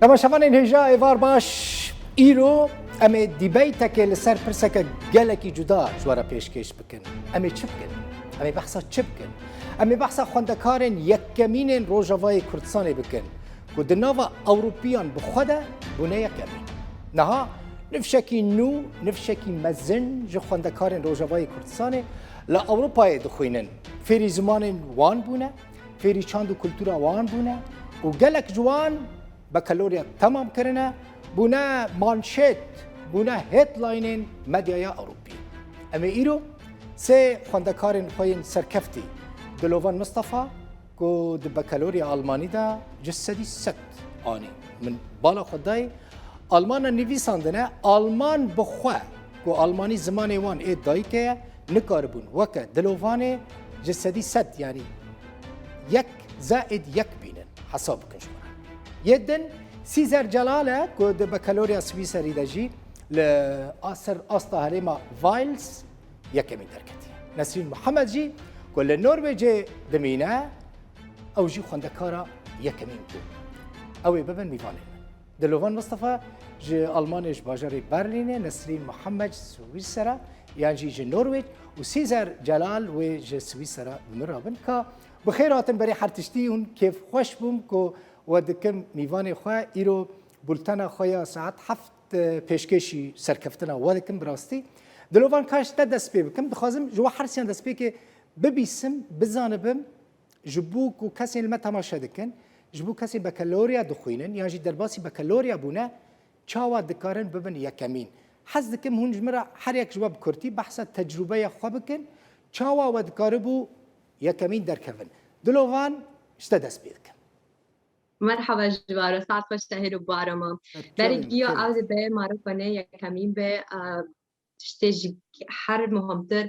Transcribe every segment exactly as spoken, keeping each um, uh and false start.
Temaşevanên hêja, êvar baş. Îro em ê dîbeytekê li ser pirseke gelekî cuda ji we re pêşkêş bikin. Em ê çi bikin? Em ê behsa çi bikin? Em ê behsa xwendekarên yekemînên Rojavayê Kurdistanê bikin ku di nava Ewropiyan bi xwe de bûne yekemîn. Niha nifşekî nû, nifşekî mezin ji xwendekarên Rojavayê Kurdistanê li Ewropayê dixwînin. Fêrî zimanên wan bûne, fêrî çand û kultura wan bûne û gelek ji wan bekaloriya temam kirine, bûne manşet, bûne headlineên medyaya Ewropî. Em ê îro sê xwendekarên xwe yên serkeftî, Dilovan Mistefa, ku di bekaloriya Almanî de ji sedî sed anî. Min bala xwe dayê, Almana nivîsandine, Alman bi xwe, ku Almanî zimanê wan ê dayikê ye, nikaribûn weke Dilovanê ji sedî sed, yanî yek zaîd yek bînin. Hesab bikin ji xwe re. Yê din, Sîzer Celal e, ku di bekaloriya Swîserî de jî li a-, ser asta herêma Wales yekemîn derketiye. Nesrîn Muhammed jî, ku li Norwêcê dimîne, ew jî xwendekara yekemîn bû. Ew ê bibin mîvanên min. Dilovan Mistefa ji Almanê, ji bajarê Berlînê, Nesrîn Muhammed ji Swîsera, yan jî ji Norwêc, û Sîzer Celal wê ji Swîsera bi min re bin. Ka bi xêr hatin berê her tiştî, hûn kêfxweş bûm ku we dikim mîvanê xwe. Îro bultena xwe ya saet heft, e, pêşkêşî serkeftina we dikim bi rastî. Dilovan, ka ji te dest pê bikim, dixwazim ji we hersiyan destpêkê bibîsim, bizanibim, ji bo ku kesên li me temaşe dikin, ji bo kesên bekaloriya dixwînin yan jî derbasî bekaloriya bûne, çawa dikarin bibin yekemîn? Hez dikim hûn ji min re her yek ji we bi kurtî behsa tecrûbeya xwe bikin, çawa we dikaribû yekemîn derkevin. Dilovan, ji te dest pê dikim. Merhaba ji we re, saet xweş Tahîr û Barama. Berî giya ew dibe, mara xwe ne yekemîn be, a, tiştê ji her muhimtir,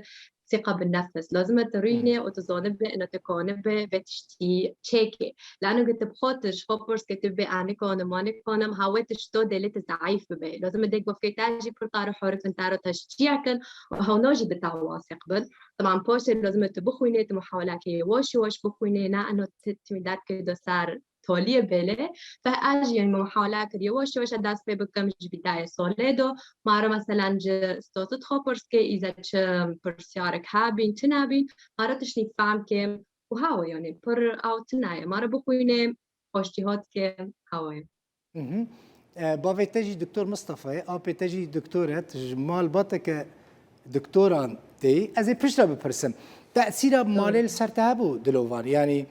sîqa bi nefs. Lazim e tu rûnê û tu zanibî, ina tu kanibî vê tiştî çêkê. Lano ku tu bi xwe tu ji xwe pirs ke tu bê, "Ez nikanim, ma nikanim", ha wê tişto dê li tu zeîf bibe. Lazim e dêk bafkê te jî pir tar û horif in, te re teşcî kin û hewna jî bi te wasiq bin. Teman paşê lazim e tu bixwînê, tu muhawelekê yavaş yavaş bixwînê, ne ino tu timî derkê do ser taliyê bêlê. Fe ez jî, yanî, min muhawele kir yavaş yavaş ez dest pê bikim ji bîdayê salê do. Ma re meselen ji stazit xwe pirs ke îze çi pirsyarek hebîn, çi nebîn, ma re tiştî fehm kim û hewa, yanî, pir ew tune ye. Ma re bixwînê, xweştî hat ke hewa ye. Mhm. E, bavê te jî Doktor Mistefa ye, apê te jî doktor e, tu ji malbateke doktoran tê. Ez ê piştre bipirsim. Tesîra malê li ser te hebû, Dilovan? Yanî,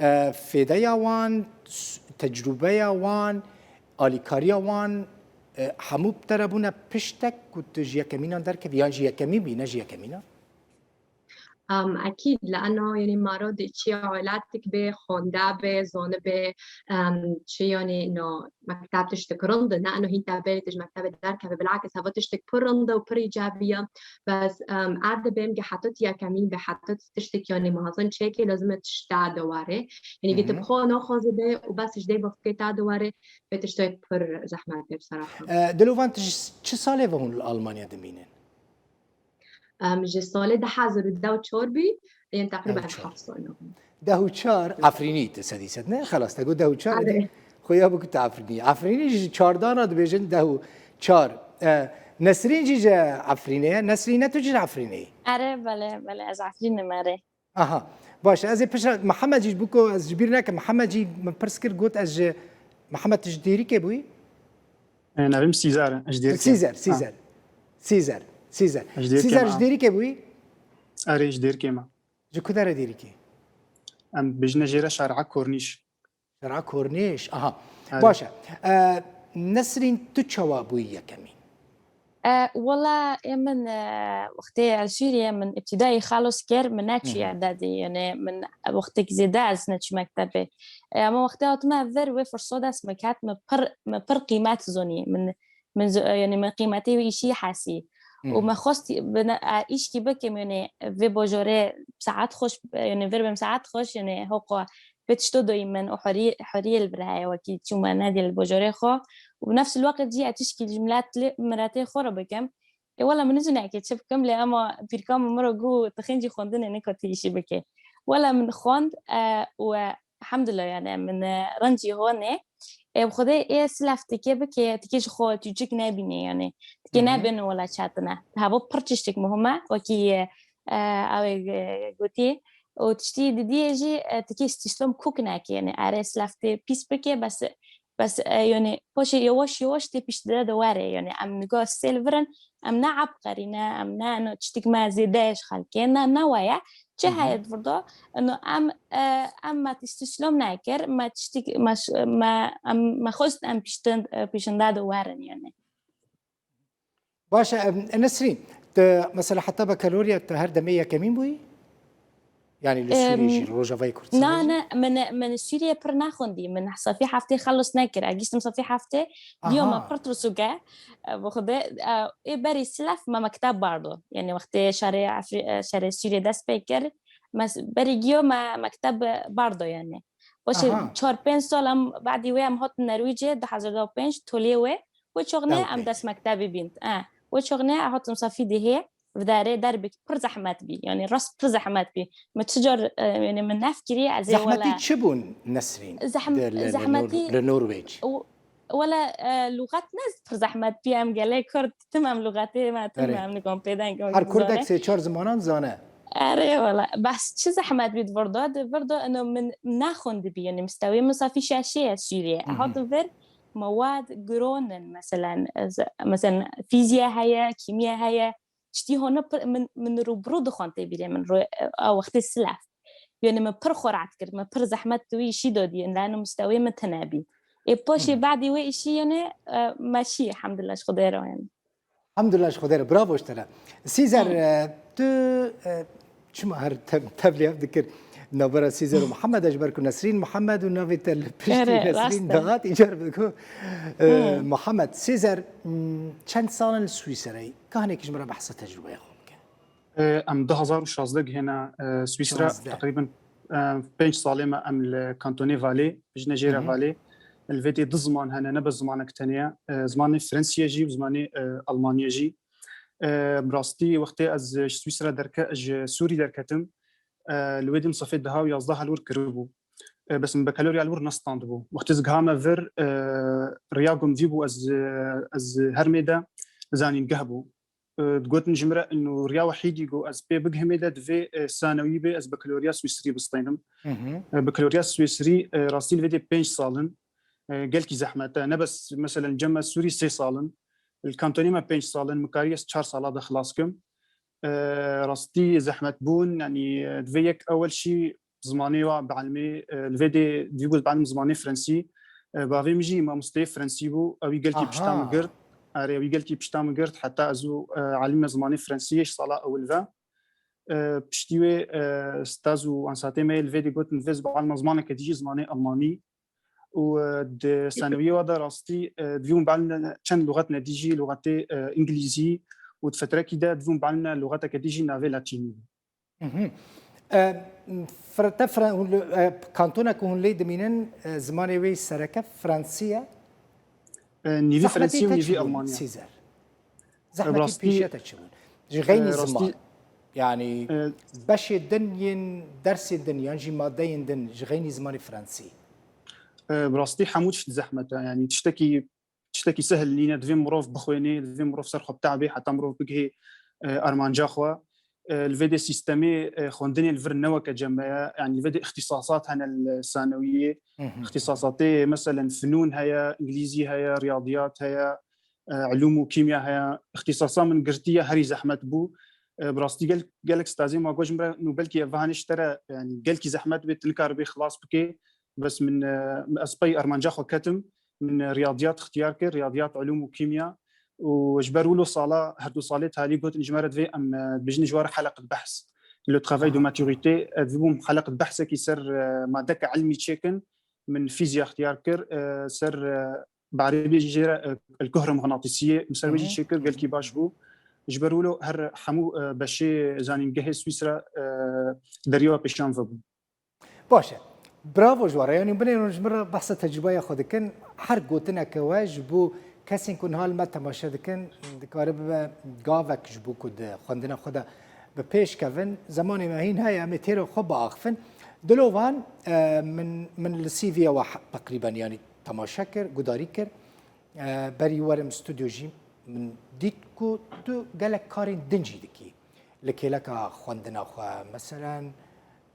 e, fêdeya wan, s-, tecrûbeya wan, alîkariya wan, e, hemû bi te re bûne piştek ku tu ji yekemînan derkevî, yan ji yekemîn bî, ne ji yekemînan? Am, ekîd, li eno, yanî, maro di çi welatik bê, xwende bê, zanibe, em, çi, yanî, no, mekteb tiştik rind e, ne eno hîn te bê, tu ji mektebê derkeve, bilakis heva tiştik pir rind e û pir îcabî ye. Bes, em, ev dibêm ki heta tu yekemîn be, heta tu tiştik, yanî, mezin çêkê, lazim e tişta de were. Yanî, ki tu bi xwe naxwaze be û bes ji dê bafkê te de were, vê tiştê pir zehmet e, bi seraha. E, Dilovan, tu ji çi salê ve hûn li Almanya dimînin? Em, ji salê du hezar û deh û çar bî, yên teqrîben heft sal e. Deh û çar Efrînî tu sedî sed, ne? Xelas, te got deh û çar, êdî xuya bû ku tu Efrînî. Efrînî ji çardana dibêjin deh û çar. E, Nesrîn jî ji Efrînê ye. Nesrîn, ne tu jî ji Efrînê yî? Erê, belê, belê, ez Efrîn im, erê. Aha. Baş e, ez ê piştre, Mihemed jî bû ku ez ji bîr nekim. Mihemed jî min pirs kir, got ez ji, Mihemed, tu ji Dêrikê bûyî? E, navê min Sîzer e, ji Dêrikê. Sîzer, Sîzer. Sîzer, Sîzer. Sîzer, ji Dêrikê bûyî? Erê, ji Dêrikê me. Ji ku dere Dêrikê? Em bêjine jê re Şer'a Kornîş. Şer'a Kornîş, aha. Erê. Baş e. E, Nesrîn, tu çawa bûyî yekemîn? E, wela, ê min, e, wextê ez Sûriyê, min îbtidayî xelos kir, min neçû îdadî, yanî min wextek zêde ez neçû mektebê. E, ama wextê hatime vir, wê firsot dest min ket, min pir, min pir qîmet zonî. Min, min zo-, yanî min qîmetê wî îşî hesî. Û min xwest bi ne-, e, îşkî bikim, yanî vê bajorê saet xweş, yanî vir bim saet xweş, yanî hoqa vê tişto doyî min û hurî-, huriyê li vir heye, wekî çûme nedî li bajorê xwe. Û bi nefs el-weqt jî ez tişkî ji milet-, miletê xwe re bikim. Ê wela min nizûne eke çi bikim, lê ema pîrka min min re got, tu xêncî xwendinê, nika tu îşî bikê. Wela min xwend, e, û, e, elhamdulillah, yani min, e, rencî honê. Ê, bi Xwedê ê silav tikê bike, tikê ji xwe tu cik nebîne, yani. Tikê nebin wela çetine. Heva pir tiştik muhim e, wekî, e, ew ê, e, gotî. Û tiştî didiyê jî, e, tikê stîslom kûk neke, yani. Erê silav tê pîs bike, bes, bes, e, yani, paşê yavaş yavaş tê pişt de de were, yani. Em niga sê li vir in, em ne ebqerî ne, em ne, no, tiştik me zêde ji xelkê, ne, ne waya. Çi heye di vir de? No, em, e, em me tiştî şilom nekir, me tiştik, me ş-, me, em, me xwest em piştin, e, pişinde de werin, yani. Baş e, em, Nesrîn, tu mesela heta bakaloriya tu her demê yekemîn bûyî? Yani li Sûriyê jî, Em, li Rojavayê Kurdistan na, jî? Ne, min, min Sûriyê pir nexwendî. Min safî heftê xelos nekir. Ez giştim safî heftê, diyo me Aha. pir tirsûk e. E, bi Xwedê, e, ê berî silav me mekteb bardo. Yani wextê şerê Efri-, e, şerê Sûriyê dest pê kir, me s-, berî giyo me mekteb bardo yani. Paşê Aha. çar pênc sal em, badî wê em hatin Nerwîcê, du hezar û pênc, tolê wê. Wê çaxnê Ew em pê. dest mektebê bîn. E, wê çaxnê em hatin safî dihê. Vidarê derbek pir zehmet bî. Yani rast pir zehmet bî. Me çi car, e, yani min nefkirî ez ê Zehmetî wela çi bûn, Nesrîn? Zehm-, Di, li, li zehmetî Nor-, li Norwêc? w-, wela, e, lugat ne pir zehmet bî. Em gelê Kurd tim em lugatê me tim Erê. em nikom pêden Her Kurdek sê çar zimanan zane. Erê wela. Bes çi zehmet bî di vir de, di vir de eno min naxwendibî. Yani mistewê min safî şeşê ye Sûriyê. Mhm. Hatin vir mewad giron in. Meselen, ez, meselen fîziya heye, kîmiya heye. Tiştî hona pir, min, min rûbirû dixwend tê bîrê min, ro-, a wextê silav. Yani min pir xwe rahat kir, min pir zehmet di wî îşî de dî, lano mistewê min tine bî. Ê paşê Hı hı. badî wê îşî yani, e, me şî, elhamdulillah, ji Xwedê re yani. Elhamdulillah, ji Xwedê re. Bravo ji te re. Sîzer, Hı. e, tu, e, çima her tev-, tevlî hev dikir? Navbera Sîzer û Mihemed e, ji ber ku Nesrîn Mihemed û navê te li piştî Erê, Nesrîn rast e. dihat, îcar bi ku, e, Hı. Mihemed. Sîzer, m, çend sal in li Swîserê? Kahinekî ji min re behsa tecrûbeya xwe bike. E, em du hezar û şazdeh gihêne, e, Swîsra, Şazdeh. Teqrîben, e, pênc salê me em li kantonê Valê, bijne jê re Hı hı. Valê. Li vê dê du ziman hene, ne bes zimanek tenê ye. E, zimanê Frensî ye jî û zimanê, e, Almanî ye jî. E, bi rastî wextê ez ji Swîsra derke-, ji Sûrî derketim, e, li wê dê min safê deha û yazdeh li wir kiribû. E, bes min bakalorya li wir nestandibû. Wextê ez gihame vir, e, riya ku min dîbû ez, e, ez hermê de zanîngeh bû. E, digotin ji min re, ino riya wehîdî ku ez pê bigihimê de divê, e, sanewî bê, ez bakalorya Swîsrî bistînim. Hı hı. E, bakalorya Swîsrî, e, rastî li vê dê pênc sal in. E, gelkî zehmet e. Ne bes, meselen, cem me Sûrî sê sal in. Li kantonê me pênc sal in, min karî ez çar sala de xilas kim. E, rastî zehmet bûn, yanî, e, divê yek ewel şî zimanê wa bielmê, e, li vê dê dî ku bielm zimanê Frensî. E, bavê min jî mamosteyê Frensî bû, ewî gelkî pişta min Aha. girt. Erê, ewî gelkî pişta min girt, heta ez û, e, elîme zimanê Frensî yê ji sala ewil ve. E, piştî wê, e, staz û ansatê me yê li vê dê gotin, divê ez bielme zimaneke dî jî zimanê Almanî. Û, e, di sanewiyê wa de rastî, e, divê hûn bielmine çend luxetine dî jî, luxetê, e, Îngilîzî û di fetrekî de divê hûn bielmine luxeteke dî jî navê Latînî. Mhm. E, fir-, te fir-, hûn li, e, kantona ku hûn lê dimînin, e, zimanê wê sereke Fransî ye? E, nîvî Fransî û nîvî Almanî ye. Sîzer. Zehmetî pêşiya te çi bûn? Ji xeynî ziman. E, rastî, yani e, beşê din yên dersên din yan jî madeyên din ji xeynî zimanê Fransî? E, bi rastî hemû tişt zehmet e. Yani tiştekî tiştekî sehil nîne, divê mirov bixwênê, divê mirov ser xwe bitabê heta mirov bigihê, e, armanca xwe. E, li vê dê sîstemê, e, xwendinê li vir ne weke cem me ye, yanî li vê dê îxtîsasat hene li sanewiyê. Hı hı. Îxtîsasatê, meselen, finûn heye, îngilîzî heye, riyadiyat heye, e, ilûm û kîmya heye. Îxtîsasa min girtiye, herî zehmet bû. E, bi rastî gel-, gelek stazê ma got ji min re, nû belkî ev hanê ji te re, yanî gelkî zehmet bê, tu nikaribê xilas bikê. Bes min, e, ez pey armanca xwe ketim, min riyadiyat ixtiyar kir, riyadiyat, ilûm û kîmya. Û ji ber wilo sala, her du salê talî gotin ji me re divê em, e, dibêjin ji we re heleqet behs. Le travail de Aha. maturité, e, divê bûm heleqet behsekî ser, e, madeke ilmî çêkin. Min fîzya ixtiyar kir, e, ser, e, bi erebî jê re, e, el-kuhremixnatîsiyê, min ser wê jî Hı hı. çêkir, gelkî baş bû. Ji ber wilo her hemû, e, beşê zanîngehê Swîsra, e, deriyê we pêşiyan vebû. Baş e. Bravo ji we re. Yanî binêrin ji min re behsa tecrûbeya xwe dikin. Her gotineke we ji bo kesên ku niha li me temaşe dikin, dikare bibe gavek ji bo ku di xwendina xwe de bi pêş kevin. Zemanê me hîn heye, em ê têra xwe biaxifin. Dilovan, e, min, min li C V'ya we he-, teqrîben, yanî temaşe kir, gudarî kir. E, berî werim stûdyo jî min dît ku tu gelek karên din jî dikî. Li kêleka xwendina xwe, meselen,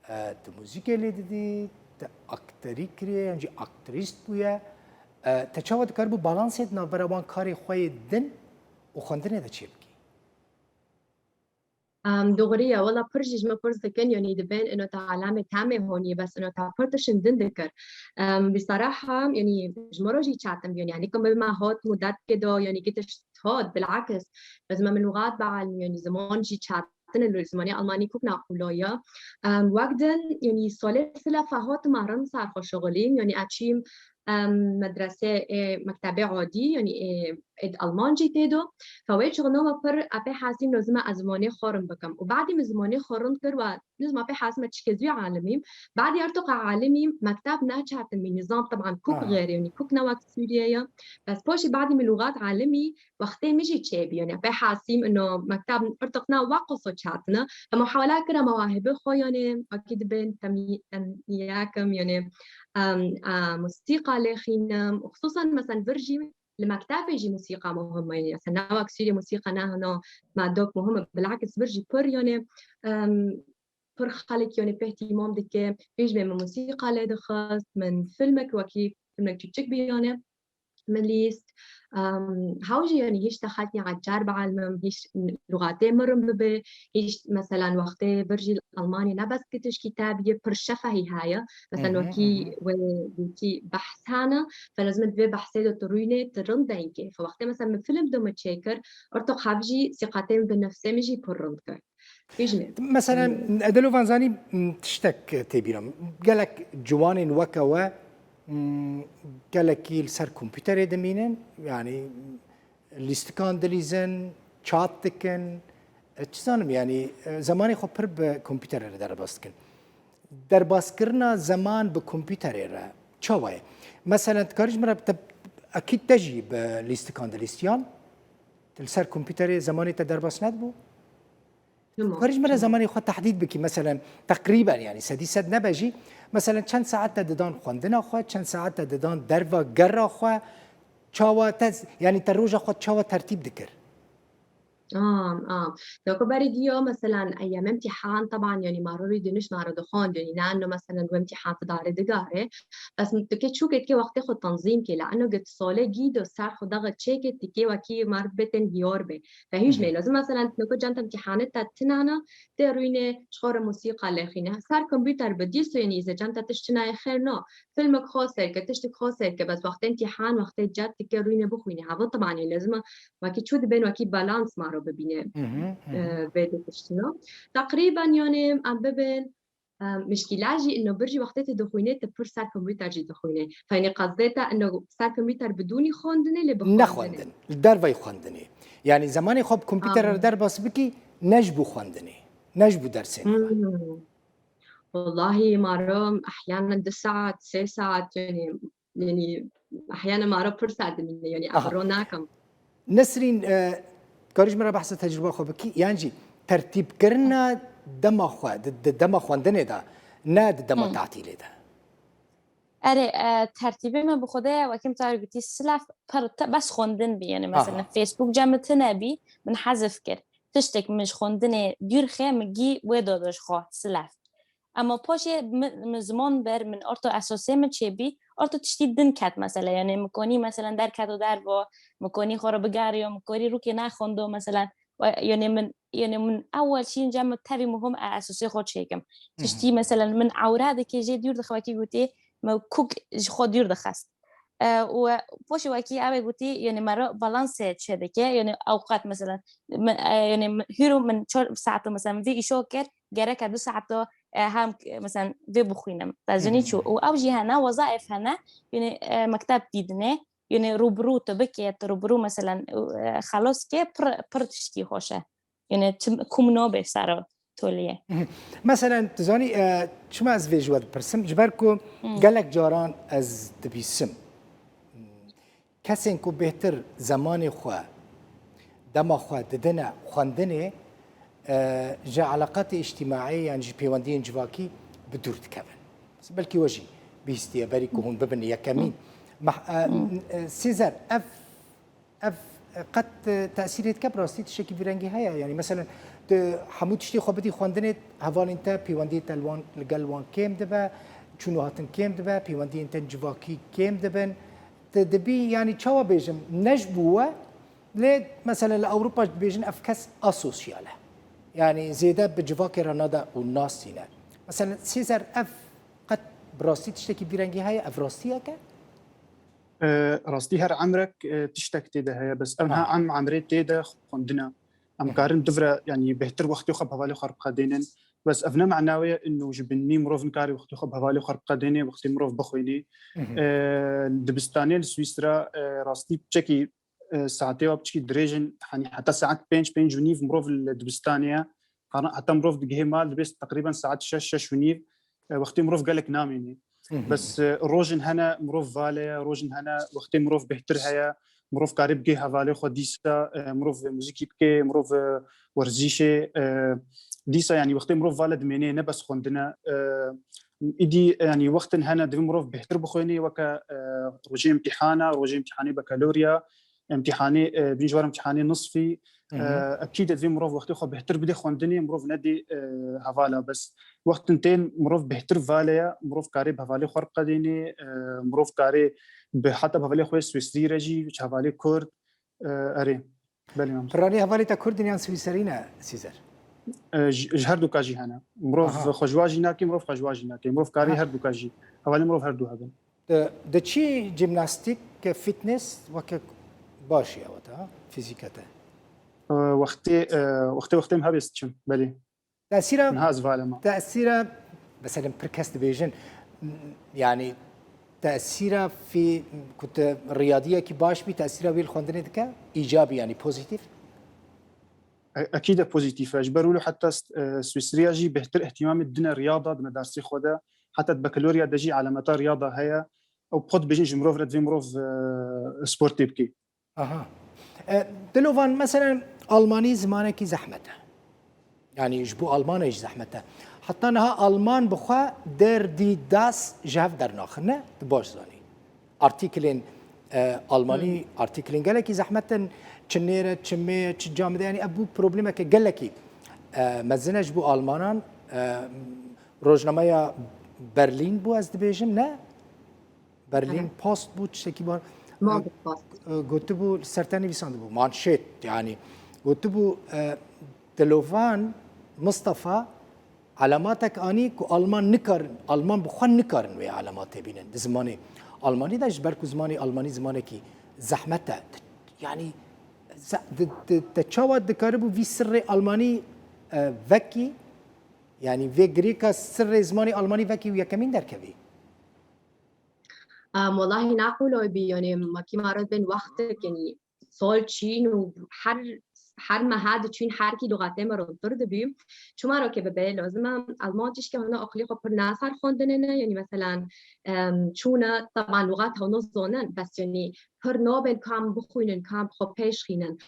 e, tu muzîkê lê didî, tu akterî kiriye, yan jî aktrîst bûye. E, te çawa dikaribû balansê di navbera wan karê xwe yê din û xwendinê de çêbikî? Em, doğru ya, wela pir jî ji min pirs dikin, yanî dibên ino te alemê temê honî, bes ino te pir tiştin din dikir. Em, bi saraha, yanî ji min re jî çetin, yanî, yanî ku me hat mudet ke do, yanî ki tişt hat, bilakis, ez me min lûgat bielmî, yanî ziman jî çetin e, zimanê almanî kuk naqula ye. Em, wek din, yanî salê silefa hat me rin ser xwe şixulîn, yanî eçîm, em, medrese, ê, mektebê adî, yanî ê, ê di Almancî tê do. Fe wê çixno me pir epê hesîm lozim e ez zimanê xwe rind bikim. Û badî min zimanê xwe rind kir we nizma pê hesîm e çike zû alimîm. Badî ertoqa alimîm mekteb neçartin min nizam teban kuk Aha. Xêr e, yanî kuk ne wek Sûriye ye. Bes paşî badî min lûgat alimî wextê min jî çêbî. Yanî pê hesîm ino mekteb ertoq ne wek qoso çatine. Hema hewala kira mewahibê xwe yanî wekî dibên temî-, temîyekim yanî em, a, musîqa lêxînim û xisûsan, meselen, vir jî li mektebê jî musîqa muhim e, yanî, mesela, ne wek Sûriyê musîqa ne hina me dok muhim e, bilakis vir jî pir, yanî, em, pir xelk, yanî, pê îhtîmam dike, pêş ve min musîqa lê dixist, min filmek wekî filmek çûçik bî, yanî, min lîst. Em, hew jî, yanî, hîç te xelkî ecer bielmim, hîç lûgatê min rin bibe, hîç, meselan, wextê vir jî li Almanyê ne bes ki tişkî te bîye, pir şefehî heye. Meselan, Mhm, wekî mhm. wê gotî behs hene, fe lazim e di vê behsê de tu rûnê, tu rind denkê. Fe wextê, meselan, min film do min çêkir, ortoq hev jî sîqatê min bi nefsê min jî pir rind kir. Hîç ne. Meselen, Em, Edelo van zanî, m, tiştek tê bîra min. Gelek ciwanên weke we, m, gelekî li ser kompûterê dimînin, yanî lîstikan dilîzin, çat dikin. E, çi zanim, yanî, e, zemanê xwe pir bi kompûterê re derbas dikin. Derbaskirina zeman bi kompûterê re çawa ye? Meselen, dikarî ji min re te, ekîd te jî bi lîstikan dilîstiyan? Tu li ser kompûterê zemanê te derbas nedibû? Tamam, Dikarî ji min re tamam. zemanê xwe tehdîd bikî, meselen, teqrîben, yanî sedî sed nebe jî, meselen, çend saet te didan xwendina xwe, çend saet te didan derva gera xwe, çawa te, yanî te roja xwe çawa tertîb dikir? Am, am. Doko berî diyo, meselan, eyyam imtihan, teban, yanî, ma rûrî diniş ma re dixwand, yanî, ne eno, meselan, ru imtihan tu dare digare. Bes tu kê çûkê dikê wextê xwe tenzîm kê, la eno git sole gî do ser xwe daxi çêkê tikê wekî mar bêtin hiyar bê. Te hîç Hı hı. mê lazim, meselan, tu ko cem te imtihanê te tinana, tê rûyne ji xwe re musîqa lêxîne. Ser kompûter bi dîso, yanî, îze cem te tişt çinayê xêr no. Filmek xwe sêr ke, tiştek xwe sêr ke, bes wextê îmtîhan, wextê ced dike rûyne bixwîne. Heva tebanê lazim e, wekî çû dibên, wekî balans ma ro bibîne, Hı hı, hı hı. e, vê du tiştino. Teqrîben, yanî, em bibên, e, mişkîla jî ino bir jî wextê tu dixwînê, tu pir ser kompûter jî dixwînê. Fe yanî qezdê te ino ser kompûter bidûnî xwendinê, lê bi Ne xwendinê. xwendin, li derveyî xwendinê. Yanî zemanê xwe bi kompûter re Anladım. derbas bikî, ne ji bo xwendinê, ne ji bo dersên xwe. Hmm. Wellahî, ma ro ehyanen du saet, sê saet, yanî, yanî, ehyanen ma ro pir ser dimîne, yanî, Aha. ro nakim. Nesrîn, e, karî ji min re behsa tecrûba xwe bikî, yan jî tertîbkirina dema xwe, di, di dema xwendinê de, ne di dema Hı. tatîlê de? Erê, e, tertîbê me bi xwe de ye, wekî min te gotî, silaf pir te-, bes xwendin bî, yanî, Aha. mesela, Facebook cem min tune bî, min hezif kir. Tiştek min ji xwendinê dûr xe, min gî wê dodo ji xwe, silaf. Ema paşê min, min ziman ber, min orto esosê min çêbî, orto tiştî din ket, mesela, yanî, min konî, mesela, derketo dervo, min konî xwe re bigeriyo, min konî rûkê nexwendo, mesela, we, yanî, min, yanî, min ewel şîn cem min tevî muhim e esosê xwe çêkim. Hı hı. Tiştî, mesela, min ewre dike jê dûr dixe, wekî gotî, me kuk ji xwe dûr dixist. E, û poşê wekî ew ê gotî, yanî me re balansê çêdike, yanî ewqat mesela, me, e, yanî me, hîro min çar saeto mesela vê îşo kir, gereke du saeto, e, hem, e, mesela vê bixwînim. Te Hı hı, zinî çû. hı hı. Û ew jî hene, wezaîf hene, yanî, e, mekteb dîdinê, yanî rûbirû tu bikê, tu rûbirû mesela, e, xelos ke, pir, pir tiştî xweş e. Yanî çim, kum nobe sero toliyê. Mhm. Meselen, tu zanî, e, çima ez vê ji we dipirsim? Ji ber ku Hmm. gelek caran ez dibîsim. Kesên ku bêhtir zemanê xwe, dema xwe didine xwendinê, e, ji eleqatê îctîmaî yan ji pêwendiyên civakî bi dûr dikevin. Belkî we jî bihîstiye, berî ku hûn bibin yekemîn, Mah-, e, e, Sêzer, ev, ev, e, qet, e, tesîrê dike bi rastî tiştekî vî rengî heye? Yanî, meselen, tu hemû tiştê xwe bidî xwendinê, hevalên te pêwendiyê te li wan, li gel wan kêm dibe, çûn û hatin kêm dibe, pêwendiyên te civakî kêm dibin. Tu dibî, yanî, çawa bêjim, ne ji bo we, lê, meselen, li Ewropa dibêjin ev kes asosyal e. Yanî, zêde bi civakê re nade û nasîne. Meselen, Sêzer, ev qet bi rastî tiştekî vî rengî heye? Ev rastiyek e? E, rastî her emrek, e, tiştek tê de heye, bes ev niha em emrê tê de xwendin e. Em karin duvre, yanî bêhtir wextê xwe bi hevalê xwe re biqedênin. Bes ev ne mena wê ye ino ji binî mirov nikare wextê xwe bi hevalê xwe re biqedênê, wextê mirov bixwînê. E, dibistanê li Swîsra, e, rastî piçekî, e, saetê wa piçekî dirêj in, hanî heta saet pênc, pênc û nîv mirov li dibistanê ye. Hana-, heta mirov digihê mal, dibê teqrîben saet şeş, şeş û nîv, e, wextê mirov gelek namînê. Bes, e, rojin hene mirov vale ye, rojin hene wextê mirov bêhtir heye, mirov karê bigê hevalê xwe dîsa, e, mirov muzîkî bikê, mirov, e, werzîşê, e, dîsa, yanî wextê mirov vale dimênê, ne bes xwendine. E, îdî, yanî wextin hene divê mirov bêhtir bixwênê, weke, e, rojê îmtîhana, rojê îmtîhanê bakalorya, îmtîhanê, e, bîn ji wan îmtîhanê nisfî, e, ekîd e divê mirov wextê xwe bêhtir bidê xwendinê, mirov nedê, e, hevala bes. Wextin tên mirov bêhtir vale ye, mirov karê bi hevalê xwe re biqedênê, e, mirov karê bi heta bi hevalê xwe yê Swîsrî re jî, ji hevalê Kurd, e, erê. Belê, mamoste. Piranî hevalê te Kurd in yan Swîserî ne, Sîzer? E, ji, ji her du ka jî hene. Mirov xwe ji wa jî nake, mirov xwe ji wa jî nake. Mirov karê her du ka jî. Hevalê mirov her du hebin. Di, di çi jimnastîk, fitness weke baş e ew te, ha? Fîzîke te? E, wextê, e, wextê, wextê em hebêst çim, belê. Tesîra, niha ez valema. Tesîra, mesela pir kes dibêjin, yanî tesîra fî-, ku tu riyadiyekî baş bî, tesîra wî li xwendinê dike? Îcabî, yanî pozîtîf? E-, ekîd e pozîtîf e. Ji ber wilo heta st-, e, Swîsriya jî bêhtir îhtîmamê didine riyada di medarsê xwe de. Heta di bakalorya de jî alameta riyada heye. Ew pot dibêjin ji mirov re divê mirov, e, sportê bike. Aha. E, Dilovan, meselen, Almanî zimanekî zehmet e. Yanî ji bo Almanê jî zehmet e. Heta niha Alman bi xwe der die das ji hev dernaxin, ne? Tu baş zanî. Artîklên, e, Almanî, artîklên gelekî zehmet in. Çi nêr e, çi mê ye, çi camide. Yanî ev bû problemeke gelekî, e, mezin e ji bo Almanan. E, rojnameya Berlîn bû, ez dibêjim, ne? Berlin Post bû, tiştekî bar-, e, gotibû, li ser te nivîsandibû, manşêt, yanî gotibû, e, Dilovan Mistefa elamatek anî ku Alman nikarin, Alman bi xwe nikarin wê elematê bînin. Di zimanê Almanî de, ji ber ku zimanê Almanî zimanekî zehmet e. Yanî ze-, di, di, te çawa dikaribû vî sirrê Almanî, e, vekî, yanî vê girêka sirrê zimanê Almanî vekî û yekemîn derkevî? Em, welahî ne qolay bî, yanî ma kî ma re bên wextek, yanî sal çîn û her, her meha diçîn, her kî luxatê me rontir dibî. Çima ro ke bibe, lazim e, Alman tişkî hona aqilî xwe pir ne ser xwendinê ne, yanî meselen, em, çûne, teban luxat hona zonin, bes yanî pir nabên kam bixwînin, kam xwe pêş xînin.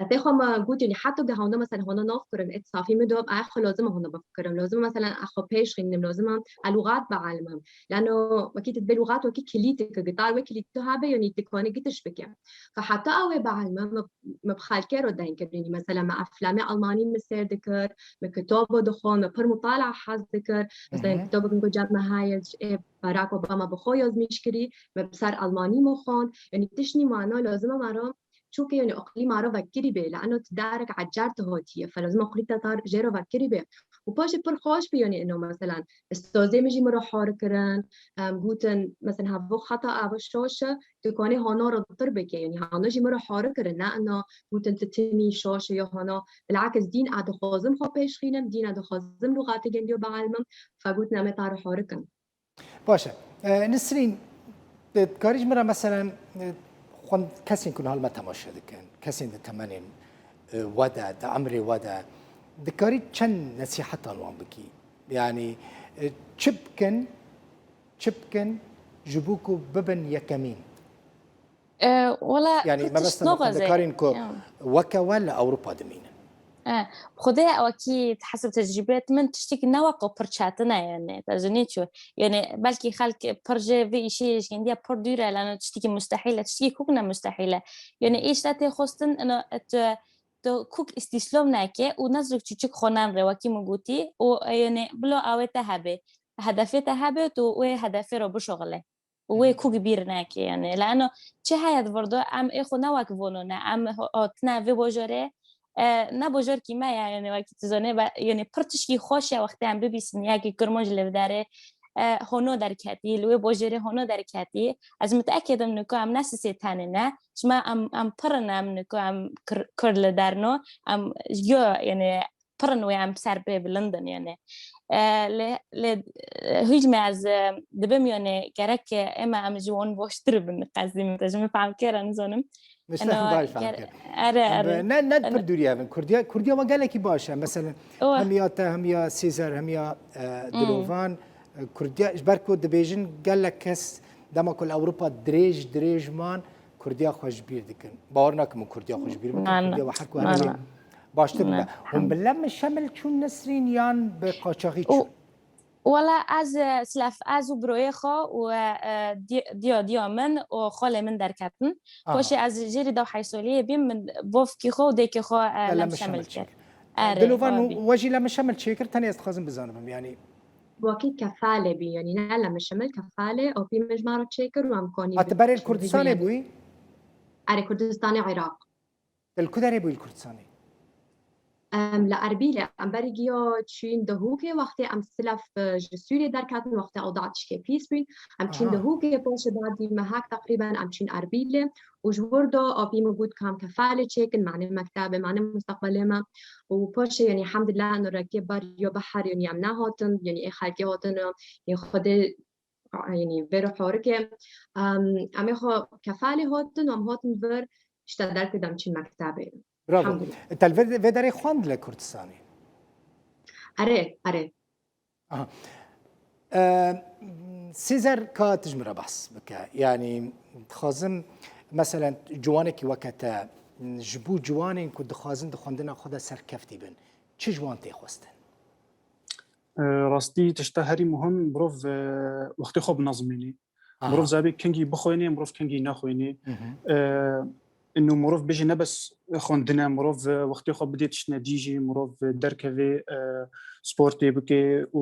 Tê xwe me got, yanî heta de hona, meselen, hona nav kirin, et safî min do, ay xwe lazim e hona bifikirim. Lazim e, meselen, ay xwe pêş xînim, lazim e, ay luxat bielmim. Lano wekî tu dibê luxat wekî kilîteke, gitar wê kilîtê tu hebe, yanî dikanî gitiş bike. Fe heta ew ê bielme, me, me bi xelkê re deng kir. Yanî mesela me eflamê Almanî me sêr dikir, me kitabo dixwend, me pir mutala hez dikir. Mesela kitobek min ku cem me heye, ji ê Barack Obama bi xwe yazmîş kirî, me bi ser Almanî me xwend. Yanî tiştî mana lazim e me re Çûke, yanî, aqilî ma re vekirî bê, li eno ti darek ecer tu hatiye, fe lazim aqilî te tar jê re vekirî bê. Û paşê pir xweş bî, yanî, ino, meselen, ustazê min jî min re har kirin, em, gotin, meselen, hevok heta ava şaş e, tu kanê hana re tir bike, yanî, hana jî min re har kirin, ne ino gotin tu timî şaş e ya hana, bilakis dîn a dixwazim xwe pêş xînim, dîn a dixwazim luxatê gendiyo bielmim, fe gotin em ê te re har kin. Baş e. E, Nisrîn, e, dikarî ji min re, meselen, e, xwend-, kesên ku niha li me temaşe dikin, kesên di temenên, e, we de, di emrê we de, dikarî çend nesîhetan wan bikî? Yanî, e, çi bikin, çi bikin ji bo ku bibin yekemîn? E, wela, yanî, mebesta min xwendekarên ku weke we li Ewropa dimînin. E, Xwedê ewekî hesib tecrûbet min tiştekî ne wek pir çetin e, yani, te ji nê çû. Yani, belkî xelk pir ji vê îşê yê ji hindiya pir dûr e, lano tiştekî mustehîl e, tiştekî kûk ne mustehîl e. Yani, îşte tê xwestin, ino, tu, tu kûk îstîslom neke û nezrûk çûçik xwe nan rê, wekî min gotî, û, e, yani, bilo awê te hebe. Hedefê te hebe, tu wê hedefê ro bişoxile. Û wê kûk bîr neke, yani. Lano çi heye di vir de, em ê xwe ne wek vono ne, em ho-, hotine vê bojorê, e, ne bojorkî me ya, yani, wekî tu zonê, be, yani, pir tişkî xweş e wextê em bibîsin, ya ki Kurmanc li vê derê, e, hono derketî, li wê bojorê hono derketî. Ez miteekid im niko em ne sisê tenê ne. Çima em, em pir in, em niko em kir, kir li derno, em yo, yani, pir in wê em ser pê bilind in, yani. E, lê, lê, e, hîç me ez, e, dibim, yani, gerek, e, ema em ji wan baştir bin, qezdî min te ji min fehm kir, nizanim. Eno, baş fehm ger-, kir. Are, Em, are. Ne, ne Eno pir dûrî evin. Kurdiya, Kurdiya me gelekî baş e. Mesela, Oh. hem ya te, hem ya Sêzer, hem ya, e, Hmm. Dilovan, e, Kurdiya, ji ber ku dibêjin gelek kes dema ku li Ewropa dirêj, dirêj man, Kurdiya xwe ji bîr dikin. Bawer nakim hûn Kurdiya xwe ji bîr bikin. Mala. Kurdiya we her ku Mala. herî baştir Ne. bike. Hûn bi Lem Şemil çûn Nesrîn yan bi qaçaxî çûn? Wala ez, e, silaf, ez û broyê xwe û, e, e, di-, diya, diya min û xalê min derketin. Aha. Paşê ez jêrî dew heysoliyê bîm, min bovkî xwe û dêkê xwe, e, Lem Lem Şemil Şemil çêkir. çêkir. Erê, Dilovan, abî. we jî Lem Şemil çêkir, tenê ez dixwazim bizanibim, yani. Wekî kefalê bî, yani ne Lem Şemil, kefalê, apî min ji me re çêkir û em kanî Ha, tu berê li Kurdistanê bûyî? Erê, Kurdistanê Iraq. Te li ku derê bûyî li Kurdistanê? Em li Erbîlê, em berî giya çûyîn Dihokê, wextê em silaf, e, ji Sûriyê derketin, wextê ew da tişkê pîs bûyîn. Em çûyîn Aha. Dihokê, paşê berdî mehek teqrîben em çûyîn Erbîlê. Û ji wir de apî min got ka em kefalê çêkin, mane mektebê, mane musteqbelê me. Û paşê, yanî, hemdillah, eno rekê ber ya behar, yanî, em nehatin, yanî, ê xelkê hatin, yanî, Xwedê, yanî, vê ro horikê, em, em ê xwe kefalê hatin, em hatin vir, işte, derkê de em çîn mektebê. Bravo. Elhamdülillah. Te li vê, vê derê xwend li Kurdistanê? Erê, erê. Aha. Ee, Sêzer, ka tu ji min re behs bike. Yani, dixwazim, meselen, ciwanekî weke te, ji bo ciwanên ku dixwazin di xwendina xwe de serkeftî bin, çi ji wan tê xwestin? E, rastî tişta herî muhim mirov, e, wextê xwe binezmînî. Aha. Mirov zabe kengî bixwênê, mirov kengî naxwênê. Hı hı. E, inu mirov bêje ne bes xwendin e, mirov, e, wextê xwe bidê tiştine dî jî, mirov, e, derkevê, e, sportê bike û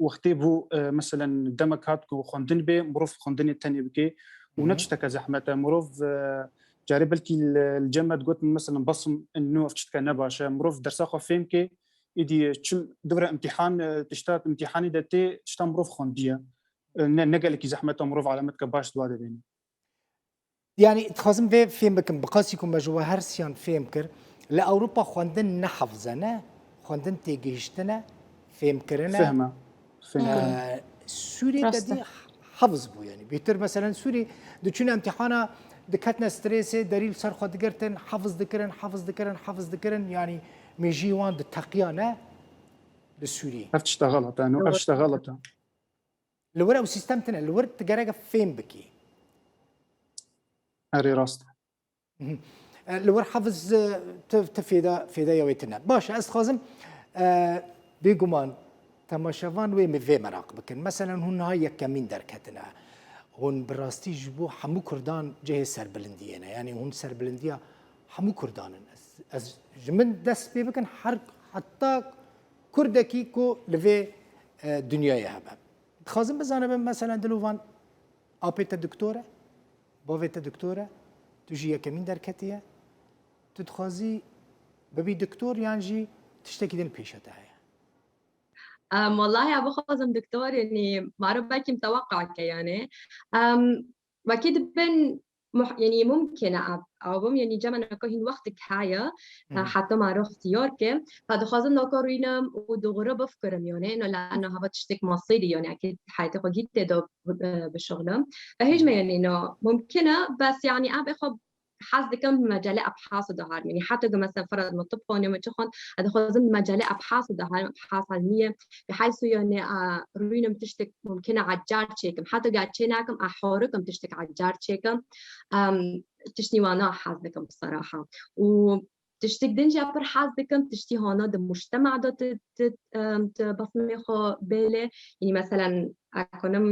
wextê bû, e, meselen demek hat ku xwendin bê, mirov xwendinê tenê bike û Hı ne hı. tişteke zehmet e. Mirov, e, carê belkî li, li cem me digotin, meselen, basim inu ev tişteke ne baş e. Mirov dersa xwe fêm ke, êdî çim dewre imtîhan, e, tişta imtîhanê de tê, tişta mirov xwendiye. E, ne, ne gelekî zehmet e, mirov alametke baş di wa de bîne. Yani, dixwazim vê fêm bikim, bi qasî ku me ji we her siyan fêm kir, li Ewropa xwendin ne hefz e, ne? Xwendin têgihiştin e, fêmkirin e. Fehme. Fehme. Ee, Sûrî Rast e. dedî hafız bû, yani. Bêtir, meselen, Sûrî diçûne imtîhana, diketine strêsê, derî li ser xwe digirtin, hafız dikirin, hafız dikirin, hafız dikirin, yani, mêjî wan diteqiyane li Sûrî. Ev tişta xelet e, no, ev tişta xelet e. Li wir ew sîstem tine, li wir tu gereke fêm bikî. Erê, rast e. Mhm. E, li wir hefiz, e, tu, tu fêda, fêda ya wê tine. Baş e, ez dixwazim, e, bêguman temaşevan wê min vê meraq bikin. Meselen, hûn niha yekemîn derketine. Hûn bi rastî ji bo hemû Kurdan cihê serbilindiyê ne. Yanî hûn serbilindiya hemû Kurdan in. Ez, ez ji min dest pê bikin, her heta Kurdekî ku li vê, e, dinyayê hebe. Dixwazim bizanibim, meselen, Dilovan, apê te doktor e? Bavê te doktor e? Tu jî yekemîn derketiye? Tu dixwazî bibî doktor yan jî tiştekî din pêşe te heye? Em, wellahî, ez bixwazim doktor, yanî, maro belkî miteweqa ke, yanî. Em, wekî dibin muh-, yanî, mumkin e, ev, ew bim, yanî, cema naka hîn wextik heye, Hı hı. heta maro ixtiyar ke. Ez dixwazim naka rûnim û dogre bifkirim, yanî, no, lano hava tiştek masîrî, yanî, ekîd heyetê xwe gî tê de, e, bişixlim. Ve hêj me, yanî, no, mumkin e, bes, yanî, em ê xwe hez dikim bi mecelê ebhasê de herim. Yanî heta ku mesela ferad me tib xwend ya me çi xwend, ez dixwazim bi mecelê ebhasê de herim, ebhas ilmî ye. Bi heysu yanî, a, rûnim tiştek mumkin e ecar çêkim. Heta ku ez çê nakim, a horikim tiştek ecar çêkim. Em, tiştî wana hez dikim bi seraha. Û Tiştik din jî pir hez dikim, tiştî hana di mujtema de tu, tu, em, tu besmê xwe bêlê. Yanî, meselen, ez konim,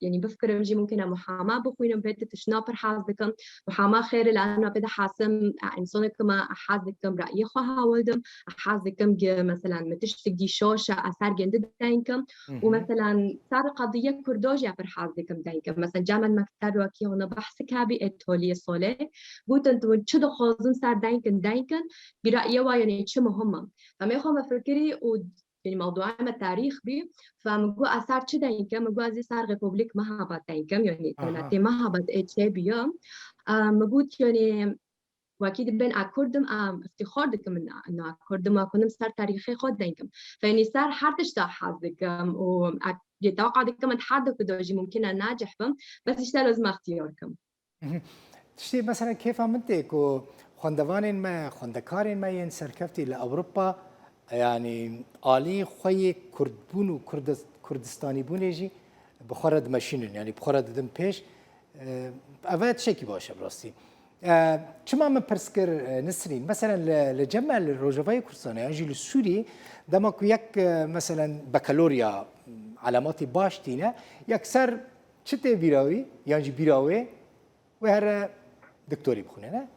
yanî, bifikirim jî mumkin e muhama bixwînim, vê tu tiştna pir hez dikim. Muhama xêr e, lano pê de hasim, e, însanê ke me hez dikim, rayê xwe hewil dim, hez dikim ki, meselen, min tiştik dî şaş e, ez ser gindi denkim. Û, meselen, ser qediye Kurda jî pir hez dikim denkim. Meselen, cem me mekteb wekî hona behs kabî, etoliyê solê. Gotin, tu çi dixwazin ser denkin, denkin, bi rayê wa, yanî, çi muhim e. Em ê xwe me fikirî û, yanî, mewdûa me tarîx bî. Fe min got, ez ser çi denkim? Min got, ez ê ser Repûblîk Mehabad denkim, yanî, Aha. Dewletê Mehabad ê çê bîya. Em, min got, yanî, wekî dibên a Kurd im, em, îftîxar dikim min na Kurd im, a kunim ser tarîxê xwe denkim. Fe, yanî, ser her tişta hez dikim û a, yê tewaqa dikim, min her du ku da jî mumkin e nacih bim, bes îşte lazim extiyar kim. Mhm. Tiştê, mesela, kêfa min tê ku xwendevanên me, xwendekarên me yên serkeftî li Ewropa, yanî alî xwe yê Kurdbûn û Kurdis-, Kurdistanîbûnê jî bi xwe re dimeşînin, yanî bi xwe re didin pêş. E, ev e tiştekî baş e, bi rastî. E, çima min pirs kir, e, Nisrîn? Meselen, li, li cem me li Rojavayê Kurdistanê yan jî li Sûriyê, dema ku yek, e, meselen, bekalorya, m, elematê baş tîne, yekser çi tê bîra wî, yan jî bîra wê, wê here doktorî bixwîne, ne?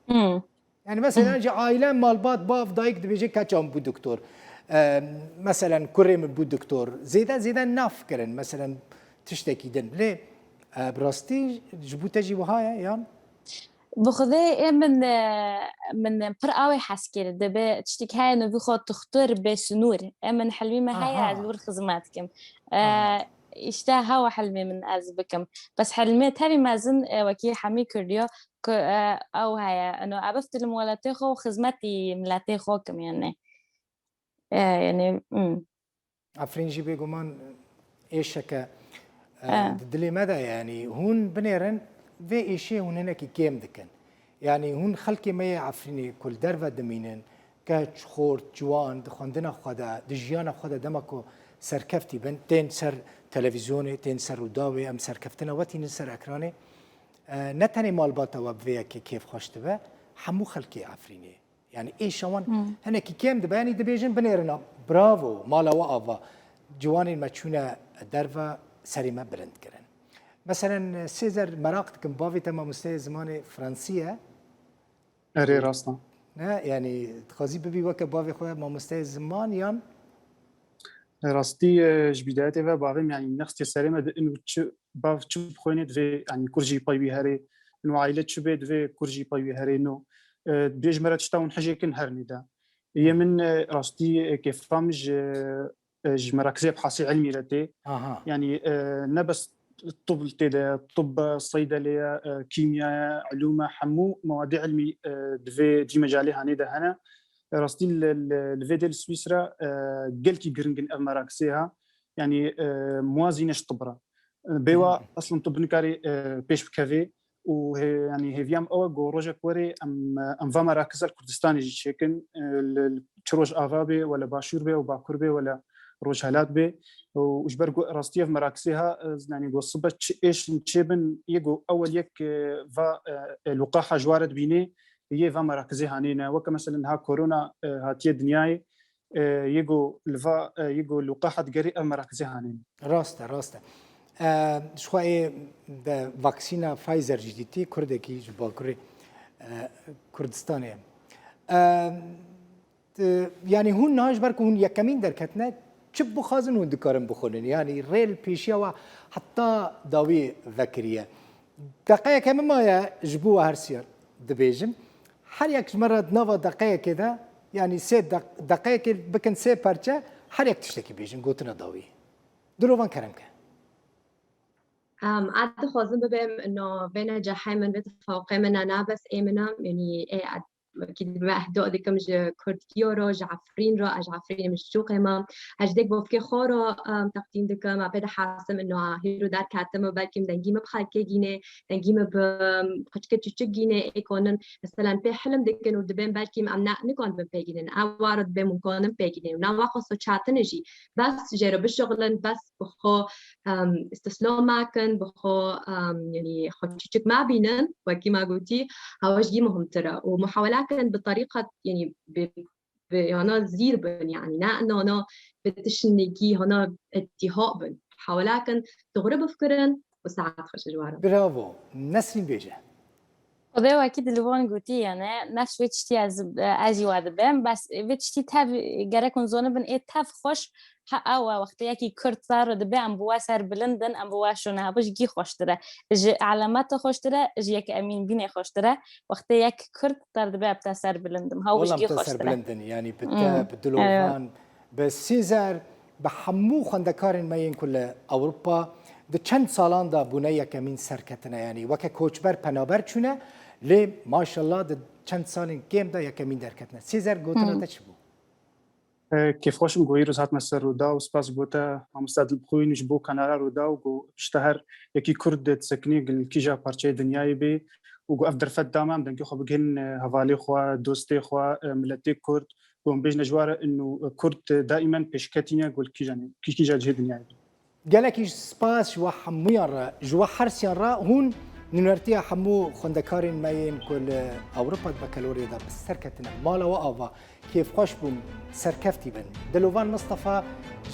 Hmm. Yani mesela, ji aile, malbat, bav, dayik dibêje, keça min bû doktor. Ee, meselen, kurê min bû doktor. Zêde, zêde nafikirin, meselen, tiştekî din. Lê, e, bi rastî ji bo te jî wiha ye, yan? Bi xwedê ê min, e, min pir awê hez kir. Dibe tiştek heye navê xwe tixtur bê sinûr. Ê min hilmê me heye, Aha. ez li wir xizmet kim. E, Aha. işte hewa hilmê min ez bikim. Bes hilmê tevî mezin, e, wekî hemî Kurdiyo, ku, e, ew heye. Eno, ev ef dilim welatê xwe û xizmetî miletê xwe kim, yani. E, yani, hmm. Efrîn jî bêguman êşeke, e, E. di dilê me de, yani, hûn binêrin, vê êşê hûn hinekî kêm dikin. Yani, hûn xelkê me yê Efrînê ku li derve dimînin, keç, xort, ciwan, di xwendina xwe de, di jiyana xwe de, dema ku serkeftî bin, tên ser televîzyonê, tên ser Rûdawê, em serkeftina we tînin ser ekranê. E, ne tenê malbata we bi vê yekê kêfxweş dibe, hemû xelkê Efrînê. Yani êşa wan Hmm. hinekî kêm dibe, yani dibêjin binêrina, bravo, mala we ava. Ciwanên me çûne derve, serê me bilind kirin. Meselen, Sêzer, meraq dikim, bavê te mamosteyê zimanê fransî ye? Erê, rast e. Ne, yani dixwazî bibî weke bavê xwe mamosteyê ziman yan? Rastî, e, ji bîdayetê ve bavê min, yanî, nextiye serê me di inu çi bav çi bixwêne divê, yanî, kur jî pey wî herê, inu aîle çi bê divê kur jî pey wî herê, no. E, bê ji me re tişta hûn hijêkin her nêde. Yê min, e, rastî, e, kêfa min ji, e, ji merakizê ebhasî ilmî re tê. Aha. Yanî, e, ne bes tib tê de, tib, seydelê ye, e, kîmya ye, ilûm e, hemû mewadê ilmî, e, divê cî mecalê hanê de hene. Rastî li, li, li vê dê li Swîsra, e, gelkî giring in ev merakizê ha. Yanî, e, muwazîne ji tib re. E, bê wa Hmm. eslin tib nikarê, e, pêş bikevê û hê-, yanî hêviya min ew e ku rojek werê em, em va merakiza li Kurdistanê jî çêkin, e, li, li çi Rojava bê, wele Başûr bê, û Bakur bê, wele Rojhelat bê. Û ji ber ku rastî ev merakizê ha, e, yanî ku sibe çi êş in çêbin, yê ku ewel yek, e, va, e, e, lûqaha ji wa re dibînê, yê va merakizê hanê ne. Weke mesela niha korona, e, hatiye dinyayê, e, yê ku li va, e, yê ku lûqaha digerê ev merakizê hanê ne. Rast e, rast e. E, ji xwe ê de vaksîna Pfizer jî dîtî, kurdekî ji Bakurê, e, Kurdistanê ye. E, T-, yanî hûn niha ji ber ku hûn yekemîn derketine, çi bixwazin hûn dikarin bixwînin. Yanî rê li pêşiya we heta dawî vekiriye. Deqeyeke min maye ji bo we her siyan dibêjim. Her yek ji me re di nava deqeyekê de, yanî sê deq-, deqeyekê bikin sê perçe, her yek tiştekî bêjin, gotina dawî. Dilovan kerem ke. Em, ez dixwazim bibêm, no, vêne cehê min, vê tefawqê min ne, ne bes ê min e, yanî ê wekî dibê ehda dikim ji Kurdkiyo re, ji Efrîn re, ez ji Efrînê, min ji Çûqê me. Ez ji dêk bavkê xwe re, em, teqdîm dikim, em pê de hasim ino hîro derketim û belkî min dengî min bi xelkê gînê, dengî min bi, em, xwişkê çûçik gînê, ê konin, meselen, pê hilm dikin û dibên belkî em ne, nikonin pê gînin. Ew ware dibê min konin pê gînê. Û na wa xwe soçatine jî. Bes jê re bişixulin, bes bi xwe, em, îstislom mekin, bi xwe, em, yanî xwe çûçik mebînin, wekî me gotî, ew jî muhimtir e. Û muhawela nakin bi terîqet, yanî bi, bi yana zîr bin, yanî ne nana bi tişinekî hana îtîha bin. Hewlakin dixwire bifikirin û saet xweş ji we re. Bravo. Nesrîn bêje. Xwedê wekî Dilwan gotî, yani nefs vê tiştî ez, ez jî we dibim. Bes vê tiştî tev gerek hûn zonibin, ê tev xweş he ew e, wextê yekî Kurd ser dibe, em bi we ser bilind in, em bi we şûne hebû ji gî xweştir e. Ji elameta xweştir e, ji yek Emîn bînê xweştir e. Wextê yek Kurd ser dibe, bi te ser bilind im. Hew ji Wela gî te ser xweştir e. Bilind in, yanî bi te, Hmm. bi Dilovan, bi Sêzer, bi hemû xwendekarên me yên ku li Ewropa di çend salan de bûne yekemîn serketine, yanî weke koçber penaber çûne, lê maşallah di çend salên kêm de yekemîn derketine. Sêzer, gotina Hmm. te çi bû? E, kêfxweş im ku îro hatime ser Rûdaw û spas ji bo te, mamoste Dilbixwîn, ji bo kanala Rûdaw ku pişta her yekî Kurd disekinî li kîja parçeyê dinyayê bê û ku ev derfet da me em dengê xwe bigihînin, e, hevalê xwe, dostê xwe, e, miletê Kurd, ku em bêjine ji we re inu, e, Kurd, e, daimen pêşketî ne ku li kîja ne, kî-, kîja cihê dinyayê bê. Gelekî spas ji we hemûyan re, ji we hersiyan re. Hûn nûnertiya hemû xwendekarên me yên ku li Ewropa di bekelorê de bi ser ketine. Mala we ava. Kêfxweş bûm, serkeftî bin. Dilovan Mistefa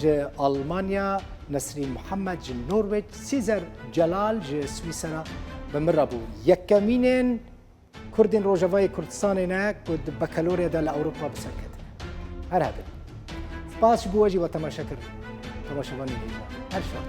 ji Almanya, Nesrîn Muhammed ji Norwêc, Sîzer Celal ji Swîsera bi min re bû. Yekemînên Kurdên Rojavayê Kurdistanê ne ku di bekelorê de li Ewropa bi ser ketine. Her hebin. Spas ji bo we jî we temaşe kirin. Temaşevanên hêja. Her şad.